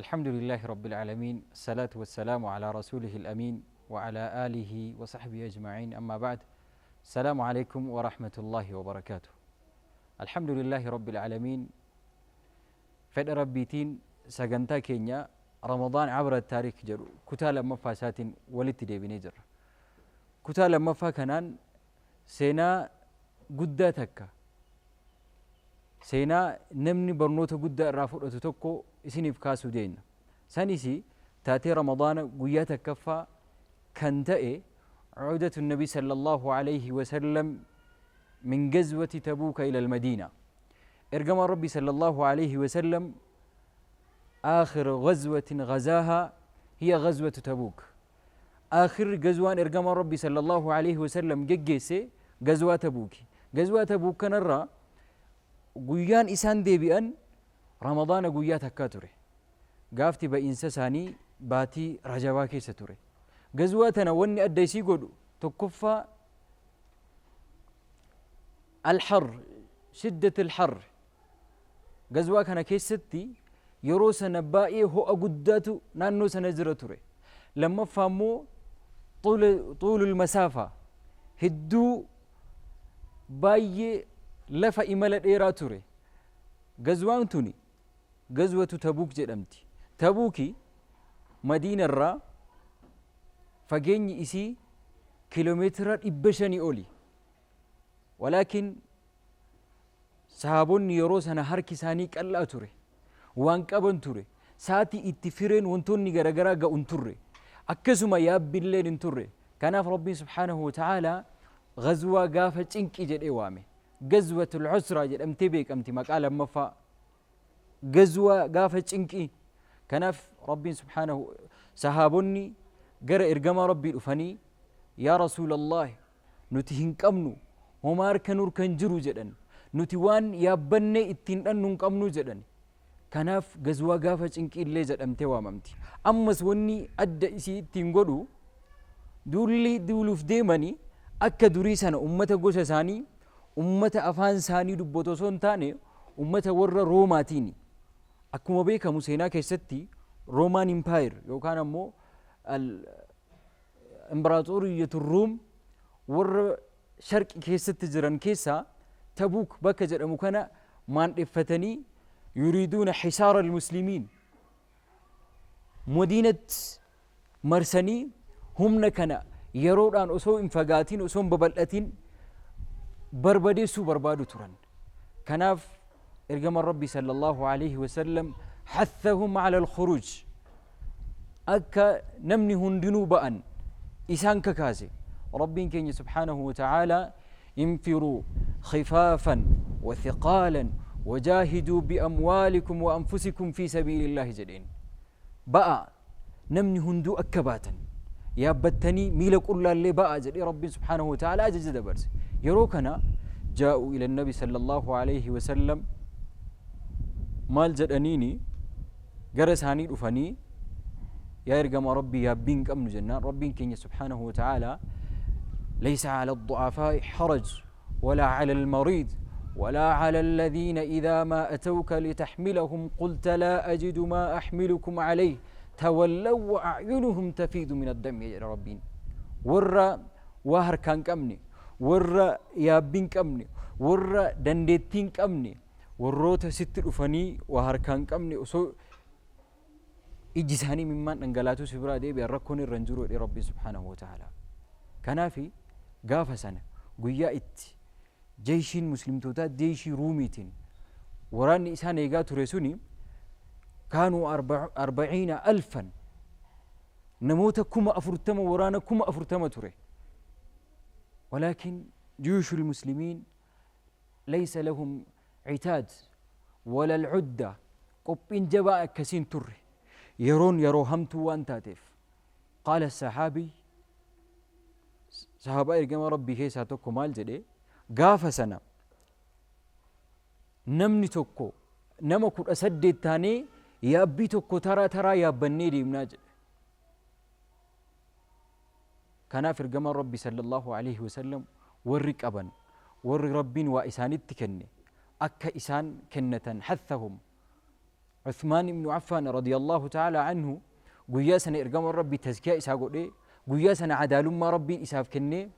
الحمد لله رب العالمين، الصلاة والسلام على رسوله الأمين وعلى آله وصحبه أجمعين، أما بعد، السلام عليكم ورحمة الله وبركاته. الحمد لله رب العالمين. Fedha Rabbiitiin sagantaa keenya Ramadaan Cabra Taariik jedhu kutaa lammaffaa isaatiin walitti deebinee jirra. Kutaa lammaffaa kanaan seenaa guddaa takka, seenaa namni barnoota guddaa irraa fudhatu tokko isiniif kaasuu deemna. Sanis taatee Ramadaana guyyaa takkaffaa kan ta'e عودة النبي صلى الله عليه وسلم من غزوة تبوك إلى المدينة. Ergamaan Rabbi صلى الله عليه وسلم آخر غزوة غزاها هي غزوة تبوك. آخر غزوان ergamaan Rabbi صلى الله عليه وسلم geggeesse غزوة تبوك. غزوة تبوك kanarraa guyyaan isaan deebi'an Ramadaana guyyaa takkaa ture. Gaafti ba'iinsa isaanii baatii Rajabaa keessa ture. Gazwaa tana wanni adda isii godhu tokkoffaa الحر، شدة الحر. Gazwaa kana keessatti yeroo sana baay'ee ho'a guddaatu naannoo sana jira ture. Lammaffaa immoo طول المسافة, hedduu baay'ee lafa imala dheeraa ture. Gazwaan tuni Gazwatu Tabuuk jedhamti. Tabuuki Madiinarraa fageenyi isii kiiloomeetira 500 oli. ولكن sahaabonni yeroo sana harki isaanii qal'aa ture, waan qaban ture. Saatii itti fireen wantoonni garagaraa ga'u hin turre, akkasuma yaabbilleen hin turre. Kanaaf Rabbiin سبحانه وتعالى gazwaa gaafa cinqii jedhee waame. غزوة العسرة jedhamtee beekamti maqaa lammaffaa, gazwaa gaafa cinqii. Kanaaf Rabbiin سبحانه sahaabonni gara ergamaa Rabbii dhufanii, "Yaa رسول الله, nuti hin qabnu, homaa harka nurka hin jiru," jedhan. "Nuti waan yaabbannee ittiin dhannu hin qabnu," jedhan. Kanaaf gazwaa gaafa cinqii illee jedhamtee waamamti. Ammas wanni adda isii ittiin godhu, duulli duuluuf deemanii akka durii sana ummata gosa isaanii, ummata afaan isaanii dubbatu osoo hin taane, ummata warra Roomaatiin. Akkuma beekamu seenaa keessatti Roman Empire yookaan ammoo Imbaraaxooriyyatu Ruum warra sharqi keessatti jiran keessaa Tabuuk bakka jedhamu kana maandheffatanii يريدون حصار المسلمين, Madiinatti marsanii humna kana yeroodhaan osoo hin fagaatin, osoo hin babal'atin barbadeessuu barbaadu turan. Kanaaf ergamaan Rabbi صلى الله عليه وسلم حثهم على الخروج, akka namni hundinuu ba'an isaan kakaase. Rabbiin keenya سبحانه وتعالى انفروا خفافا وثقالا وجاهدوا بأموالكم وأنفسكم في سبيل الله jedheen. Ba'a, namni hunduu akka baatan, yaabbattanii miila qullaallee ba'a jedhee Rabbiin سبحانه وتعالى ajaja dabarse. Yeroo kana جاءوا إلى النبي صلى الله عليه وسلم. Maal jedhaniini? Gara isaanii dhufanii, "Yaa ergama Rabbii, yaabbii hin qabnu," jennaan, Rabbiin keenya سبحانه وتعالى ليس على الضعفاء حرج ولا على المريض ولا على الذين إذا ما أتوك لتحملهم قلت لا أجد ما أحملكم عليه تولوا وأعينهم تفيض من الدمع jedha Rabbiin. Warra waa harkaan qabne, warra yaabbii hin qabne, warra dandeettii hin qabne, warroota sitti dhufanii waa harkaan qabne, osoo ijji isaanii mimmaan dhangalaatu si biraa deebi'an, rakkoon irra hin jiru jedhe Rabbiin سبحانه وتعالى. Kanaafi gaafa sana guyyaa itti jeeshiin muslimtootaa jeeshii Ruumiitiin waraanni isaan eegaa ture suni كانوا 40,000, namoota 40,000, waraana 40,000 ture. ولكن جيوش المسلمين ليس لهم عتاد ولا العدة. Qophiin jabaa akkasiin turre. Yeroon yeroo hamtuu waan taateef, قال الصحابي, sahaabaa ergama Rabbii keessaa tokko maal jedhe? Gaafa sana namni tokko nama 18 taanee yaabbii tokko taraa taraa yaabbannee deemnaa jedhe. Kanaaf ergamaan Rabbi صلى الله عليه وسلم warri qaban, warri Rabbiin waa isaanitti kenne, akka isaan kennatan حثهم. Uthmaan ibnu Affaan radiyallahu ta'ala anhu guyyaa sana ergamaan Rabbii tazkiyaa isaa godhee, guyyaa sana adaalummaa Rabbiin isaaf kennee,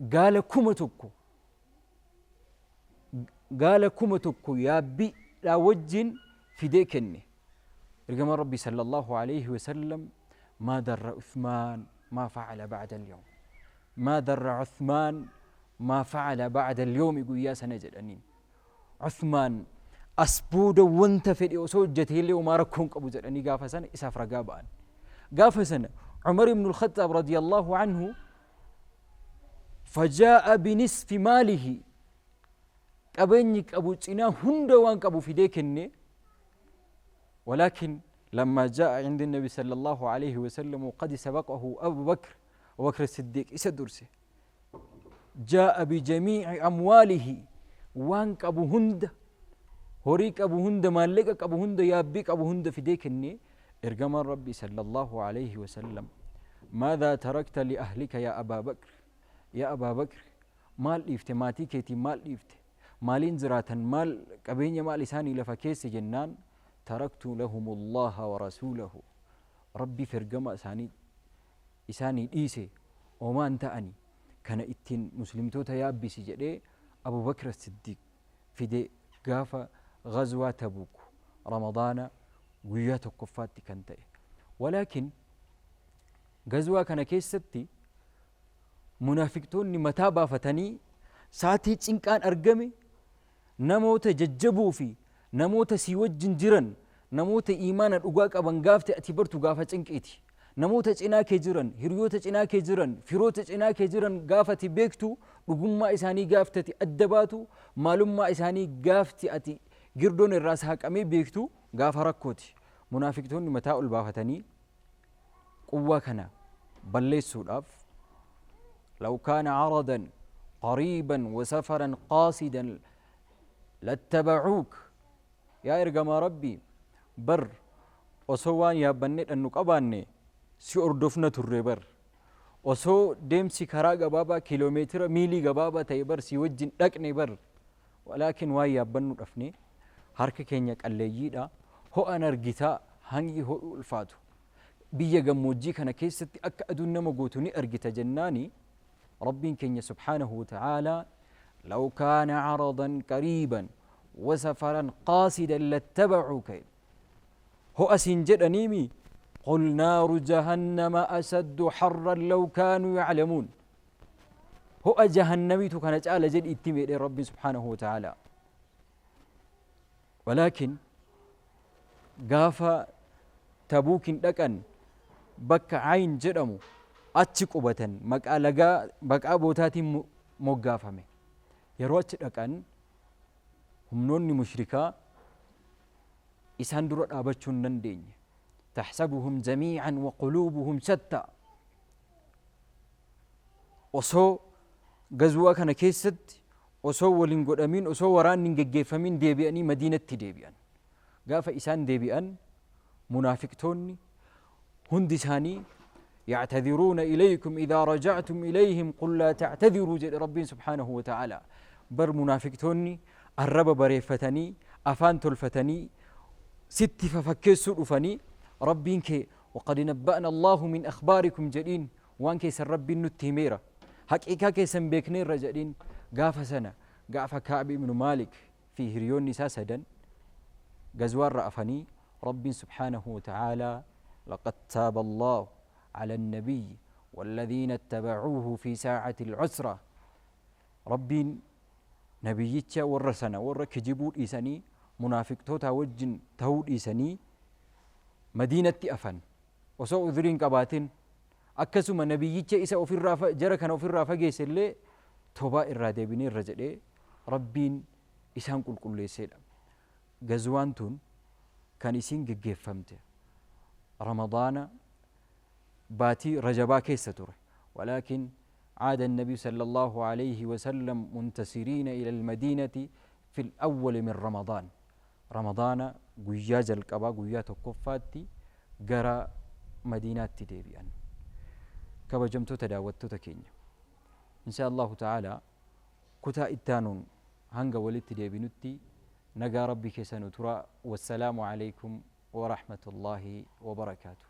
gaala 1000, gaala 1000 yaabbiidhaa wajjin fidee kenne. Ergamaan Rabbii sallallahu alayhi wasallam, maa darra Uthmaan maa facala ba'da al-yawm, maa darra Uthmaan maa facala ba'da al-yawmi guyyaa sana jedhaniin. Uthmaan as booda wanta fedhe osoo hojjetee illee homaa rakkoo hin qabu jedhanii gaafa sana isaaf ragaa ba'an. Gaafa sana Umar ibn al-Khattaab radiyallahu anhu fajaa'a binisfi maalihi, qabeenyi qabu cinaa hunda waan qabu fidee kenne. ولكن لما جاء عند النبي صلى الله عليه وسلم وقد سبقه أبو بكر، أبو بكر الصديق إسا درسه، جاء بجميع أمواله، وان قبو هند، هوريك أبو هند، مالك أبو هند، يابيك أبو هند في ديك الني. إرجم ربي صلى الله عليه وسلم، ماذا تركت لأهلك يا أبا بكر؟ يا أبا بكر مال إفت، ماتي كيتي مال إفت، مالين زراتا، مال قبين، مال إساني لفكيس جنان، تركت لهم الله ورسوله. ربي فرقم إساني إساني إيسي وما أنت أني كان إتين مسلم توتا يابي سجدي. أبو بكر الصديق في دي قافة غزوة تبوك رمضان guyyaa tokkoffaatti kan ta'e. Walaakin gazwaa kana keessatti munaafiqtoonni mataa baafatanii saatii cinqaan argame namoota jajjaboo fi namoota sii wajjin jiran, namoota iimaana dhugaa qaban gaafte ati bartu gaafa cinqiiti. Namoota cinaa kee jiran, hiriyoota cinaa kee jiran, firoota cinaa kee jiran gaafa ati beektu, dhugummaa isaanii gaafte ati adda baatu, maalummaa isaanii gaafti ati girdoon irraa saaqamee beektu gaafa rakkooti. Munaafiqtoonni mataa ol baafatanii quwwaa kana balleessuudhaaf, law kaana caradan qariiban wa safaran qaasidan lattabacuuk, yaa ergamaa Rabbii, bar osoo waan yaabbannee dhannu qabaanne si hordofna turre, bar osoo deemsi karaa gabaabaa kiiloomeetira miilii gabaabaa ta'e bar si wajjin dhaqne bar, walaakin waan yaabbannu dhafne, harka keenya qalleeyyiidha, ho'an argitaa, hangi ho'u ulfaatu biyya gammoojjii kana keessatti akka aduun nama gootu ni argita jennaani, Rabbiin keenya subhaanahu wa ta'aalaa, law kaana caradan qariiban wa safaran qaasidan lattabacuuka, ho'a siin jedhaniimi, qul naaru jahannama ashaddu harran law kaanuu yaclamuun, ho'a jahannamiitu kana caala jedhi itti meedhe Rabbiin subhaanahu wa ta'aalaa. Walaakin gaafa Tabuukin dhaqan bakka Ayn jedhamu achi qubatan, maqaa lagaa maqaa bootaatiin moggaafame. Yeroo achi dhaqan humnoonni mushrikaa isaan dura dhaabachuu hin dandeenye. Taxsabuhum jamiican wa quluubuhum shatta. Osoo gazwaa kana keessatti osoo waliin godhamiin, osoo waraanni hin geggeeffamin deebi'anii Madiinatti deebi'an. Gaafa isaan deebi'an munaafiqtoonni hundi isaanii, yactadiruuna ilaykum idaa rajactum ilayhim qul laa tactadiruu jedhe Rabbiin subhaanahu wa ta'aalaa. Bar munaafiqtoonni arraba bareeffatanii afaan tolfatanii sitti fafakkeessuu dhufanii, Rabbiin kee waqad nabba'na Allahu min akhbaarikum jedhiin, waan keessan Rabbiin nutti himeera, haqiiqaa keessan beekneerra jedhiin. Gaafa sana gaafa Ka'b ibnu Maalik fi hiriyoonni isaa sadan gazwaarra afanii, Rabbiin subhaanahu wa ta'aalaa, laqad taaba Allahu ala annabiyyi والذين اتبعوه في ساعة العسرة. Rabbiin nabiyyicha warra sana warra kijibuu dhiisanii munaafiqtoota wajjin ta'uu dhiisanii Madiinatti afan osoo udhuriin qabaatin, akkasuma nabiyyicha isa ofirraa jara kana ofirraa fageesse illee tobaa irraa deebineerra jedhee Rabbiin isaan qulqulleesseedha. Gazwaan tun kan isiin geggeeffamte Ramadaana baatii Rajabaa keessa ture. Walaakin عاد النبي صلى الله عليه وسلم منتصرين إلى المدينة في الأول من رمضان. رمضان guyyaa jalqabaa guyyaa tokkoffaatti gara Madiinaatti deebi'an. Kabajamtoota daawwattoota keenya, insha Allahu ta'ala kutaa ittaanuun hanga walitti deebinutti Nagaa Rabbii keessa nu tura. Wassalaamu alaikum warahmatullaahi wabarakaatu.